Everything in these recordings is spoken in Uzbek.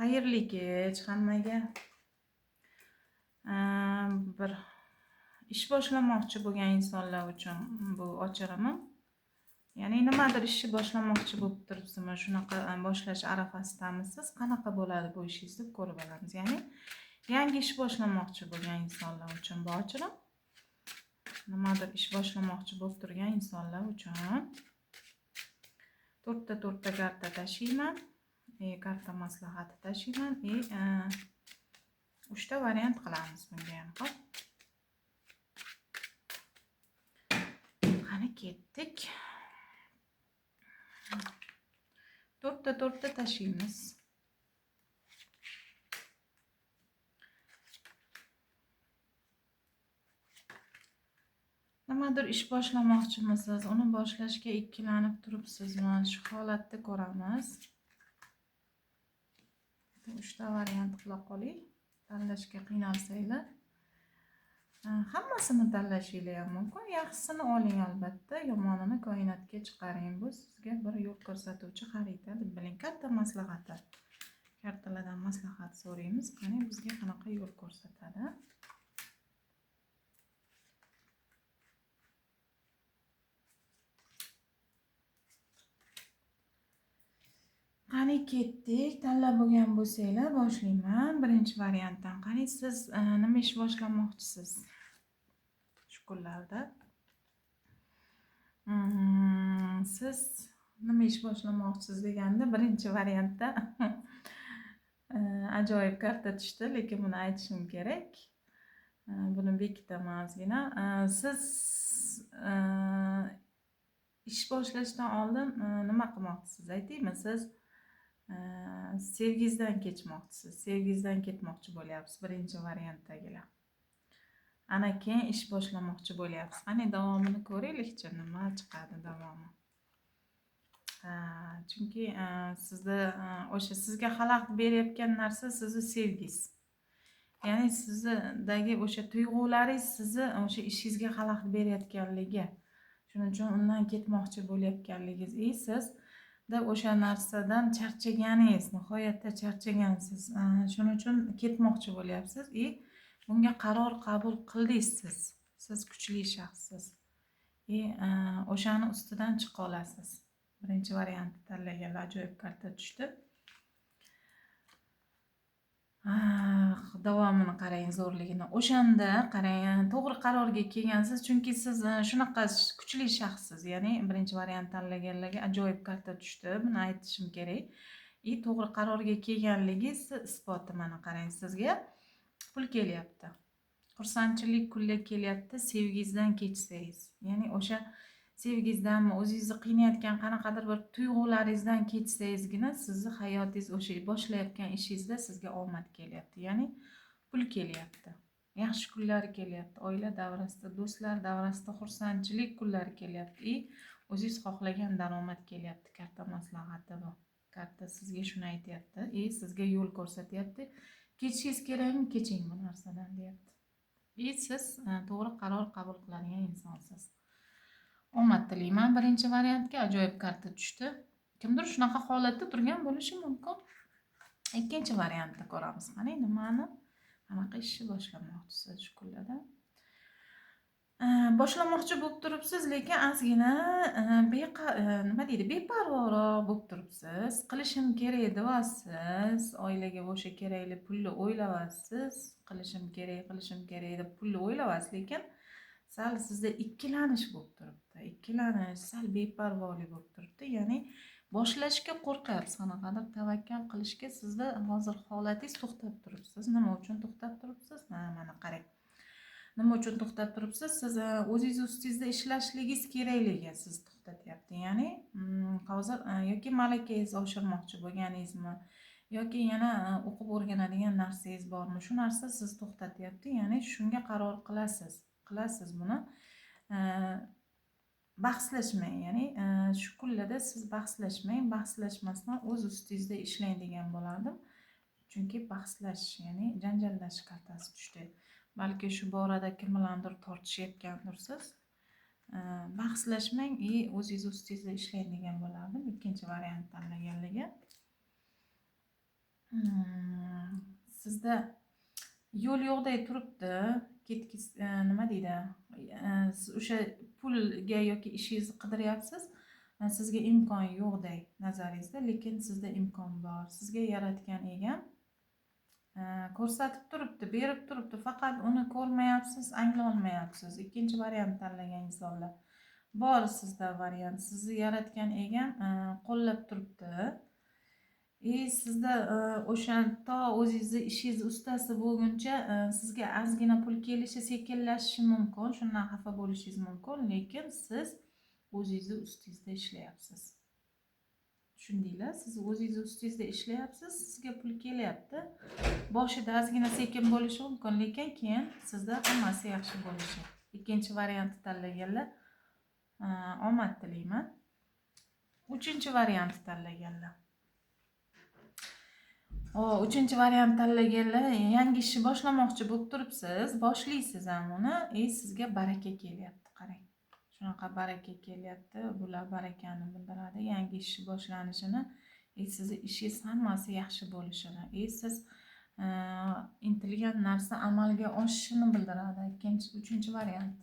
Xayrli kech hammaga. Bir ish boshlamoqchi bo'lgan insonlar uchun bu ochirimim. Ya'ni nimadir ishni boshlamoqchi bo'lib turibsizmi, shunaqa boshlash arafasidamisiz, qanaqa bo'ladi bu ishingiz deb ko'rib olamiz. Ya'ni yangi ish boshlamoqchi bo'lgan insonlar uchun bu ochirim. Nimadir ish boshlamoqchi bo'lib turgan insonlar uchun to'rtta karta tashiyman. Karta maslahati tashiyman. 3ta variant qilamiz bunga ham, xo'p. Qani ketdik. To'rtta tashiymiz. Nimadir ish boshlamoqchimisiz? Uni boshlashga ikkilanib turibsizmi? Shu holatda ko'ramiz. 3ta variant qila qoling. Tanlashga qiynalsanglar, hammasini tanlashinglar ham mumkin. Yaxshisini oling albatta, yomonini koinotga chiqaring. Bu sizga bir yo'l ko'rsatuvchi xarita deb biling. Karta maslahati. Kartalardan maslahat so'raymiz. Qani bizga qanaqa yo'l ko'rsatadi? Qani ketdik. Tanlab bo'lgan bo'lsanglar, boshlayman. Birinchi variantdan. Qani siz nima ish boshlamoqchisiz shu kunlarda? Siz nima ish boshlamoqchisiz deganda birinchi variantda ajoyib karta tushdi, lekin buni aytishim kerak. Buni bekitaman ozgina. Siz ish boshlashdan oldin nima qilmoqchisiz aytaymi? Siz sevgingizdan kechmoqchisiz, sevgingizdan ketmoqchi bo'lyapsiz birinchi variantdagilar. Ana keyin ish boshlamoqchi bo'lyapsiz. Qani davomini ko'raylikchi, nima chiqadi davomi. Chunki sizda o'sha sizga xalaqit berayotgan narsa sizni sevgingiz. Ya'ni sizdagi o'sha tuyg'ularingiz sizni o'sha ishingizga xalaqit berayotganligi. Shuning uchun undan ketmoqchi bo'layotganligingiz. Siz da o'sha narsadan charchaganingiz, nihoyatda charchagansiz. Shuning uchun ketmoqchi bo'lyapsiz. Bunga qaror qabul qildingiz siz. Siz kuchli shaxssiz. O'shani ustidan chiqa olasiz. Birinchi variantni tanlaganlar ajoyib karta tushdi. Davomini qarang, zo'rligini. O'shanda qarang, to'g'ri qarorga kelgansiz, chunki siz shunaqa kuchli shaxssiz. Ya'ni birinchi variant tanlaganlarga ajoyib karta tushdi. Buni aytishim kerak. To'g'ri qarorga kelganligingiz isboti mana qarang, sizga pul kelyapti. Xursandchilik kunlar kelyapti, sevgingizdan kechsangiz. Ya'ni o'sha sevgingizdanmi, o'zingizni qiynayotgan qanaqadir bir tuyg'ularingizdan kechsangizgina sizni hayotingiz, o'sha boshlayotgan ishingizda sizga omad kelyapti. Ya'ni pul kelyapti. Yaxshi kunlar kelyapti. Oila davrasida, do'stlar davrasida xursandchilik kunlari kelyapti. O'zingiz xohlagan daromad kelyapti. Karta maslahati bu. Karta sizga shuni aytyapti. Sizga yo'l ko'rsatyapti. Kechishingiz kerakmi? Keching bu narsadan deyapti. Siz to'g'ri qaror qabul qiladigan insonsiz. Omad tilayman birinchi variantga. Ajoyib karta tushdi. Kimdir shunaqa holatda turgan bo'lishi mumkin. Ikkinchi variantni ko'ramiz. Qani nimani, qanaqa ishni boshlamoqchisiz shu kunlarda? Boshlamoqchi bo'lib turibsiz, lekin ozgina nima deydi, beparvoroq bo'lib turibsiz. Qilishim kerak deyapsiz, oilaga o'sha kerakli pulni o'ylayapsiz, qilishim kerak deb pulni o'ylayapsiz, lekin sal sizda ikkilanish bo'lib turibdi. Ikkilanish, sal beparvolik bo'lib turibdi. Ya'ni boshlashga qo'rqyapsiz, qanaqadir tavakkal qilishga sizda hozir holatingiz to'xtab turibsiz. Nima uchun to'xtab turibsiz? Mana qarang. Nima uchun to'xtab turibsiz? Siz o'zingiz ustingizda ishlashligingiz kerakligi sizni to'xtatyapti. Ya'ni hozir yoki malakangizni oshirmoqchi bo'lganingizmi, yoki yana o'qib o'rganadigan narsangiz bormi? Shu narsa sizni to'xtatyapti. Ya'ni shunga qaror qilasiz. Qilasiz buni. Bahslashmang, ya'ni shu kunlarda siz bahslashmang, bahslashmasdan o'z ustingizda ishlang degan bo'lardim. Chunki bahslash, ya'ni janjallashish kartasi tushdi. Balki shu borada kim bilandir tortishayotgandirsiz. Bahslashmang, o'zingiz ustingizda ishlang degan bo'lardim. Ikkinchi variant tanlaganligi. Sizda yo'l yo'qday turibdi, ketkis, nima deydi, siz o'sha pulga yoki ishingizni qidiryapsiz, sizga imkon yo'qday nazaringizda, lekin sizda imkon bor. Sizga yaratgan egam ko'rsatib turibdi, berib turibdi, faqat uni ko'rmayapsiz, anglolmayapsiz. Ikkinchi variant tanlagan insonlar bor, sizda variant. Sizni yaratgan egam qo'llab turibdi. Sizda o'sha to o'zingizni ishingiz ustasi bo'lguncha sizga ozgina pul kelishi sekinlashishi mumkin, shundan xafa bo'lishingiz mumkin, lekin siz o'zingizni ustingizda ishlayapsiz. Tushundinglar? Siz o'zingizni ustingizda ishlayapsiz, sizga pul kelyapti. Boshida ozgina sekin bo'lishi mumkin, lekin keyin sizda hammasi yaxshi bo'lishi. Ikkinchi variantni tanlaganlar, omad tilayman. Uchinchi variantni tanlaganlar. Uchinchi variant tanlaganlar, yangi ishni boshlamoqchi bo'lib turibsiz, boshlaysiz ham uni, sizga baraka kelyapti, qarang. Shunaqa baraka kelyapti. Bular barakani bildiradi, yangi ishni boshlanishini, sizni ishingiz hammasi yaxshi bo'lishini, siz intilgan narsa amalga oshishini bildiradi. Uchinchi variant.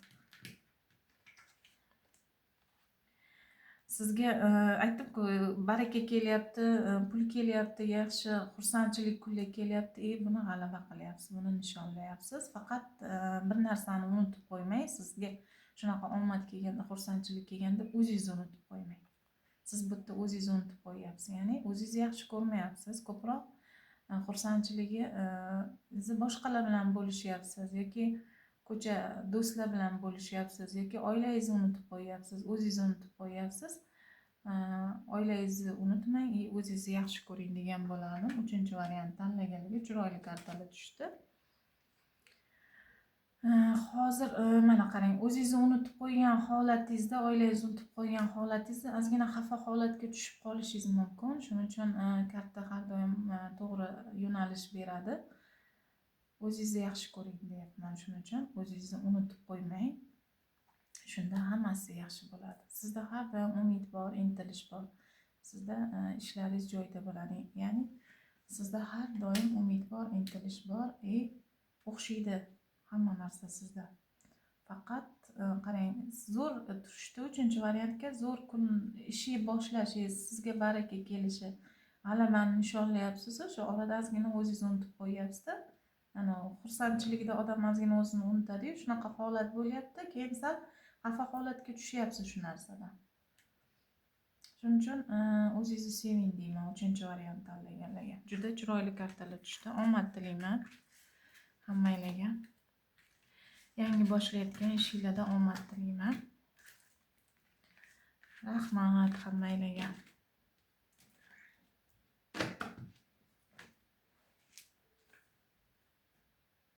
Sizga aytdim-ku, baraka kelyapti, pul kelyapti, yaxshi xursandchilik kunlar kelyapti, buni g'alaba qilyapsiz, buni nishonlayapsiz. Faqat bir narsani unutib qo'ymang, sizga shunaqa omad kelganda, xursandchilik kelganda o'zingizni unutib qo'ymang. Siz bu yerda o'zingizni unutib qo'yyapsiz, ya'ni o'zingizni yaxshi ko'rmayapsiz, ko'proq xursandchiligi boshqalar bilan bo'lishyapsiz yoki ko'cha do'stlar bilan bo'lishyapsiz yoki oilangizni unutib qo'yyapsiz, o'zingizni unutib qo'yyapsiz. Oilangizni unutmang, o'zingizni yaxshi ko'ring degan bo'lardim. Uchinchi variant tanlaganligi chiroyli kartalar tushdi. Hozir mana qarang, o'zingizni unutib qo'ygan holatingizda, oilangizni unutib qo'ygan holatingizda ozgina xafa holatga tushib qolishingiz mumkin. Shuning uchun karta har doim to'g'ri yo'nalish beradi. O'zingizni yaxshi ko'ring deyapman. Shuning uchun o'zingizni unutib qo'ymang. Shunda hammasi yaxshi bo'ladi. Sizda har doim umid bor, intilish bor. Sizda ishlaringiz joyida bo'ladi. Ya'ni sizda har doim umid bor, intilish bor, o'xshaydi hamma narsa sizda. Faqat qarang, zo'r tushdi uchinchi variantga, zo'r kun ishi boshlashingiz, sizga baraka kelishi, g'alabani nishonlayapsiz, o'sha orada ozgina o'zingizni unutib qo'yyapsiz-da. Ana xursandchilikda odam ozgina o'zini unutadi-yu, shunaqa holat bo'lyapti, keyin sal xafa holatga tushyapsiz shu narsadan. Shuning uchun o'zingizni seving deyman uchinchi variant tanlaganlarga. Juda chiroyli kartalar tushdi. Omad tilayman hammanglarga. Yangi boshlayotgan ishinglarda omad tilayman. Rahmat hammanglarga.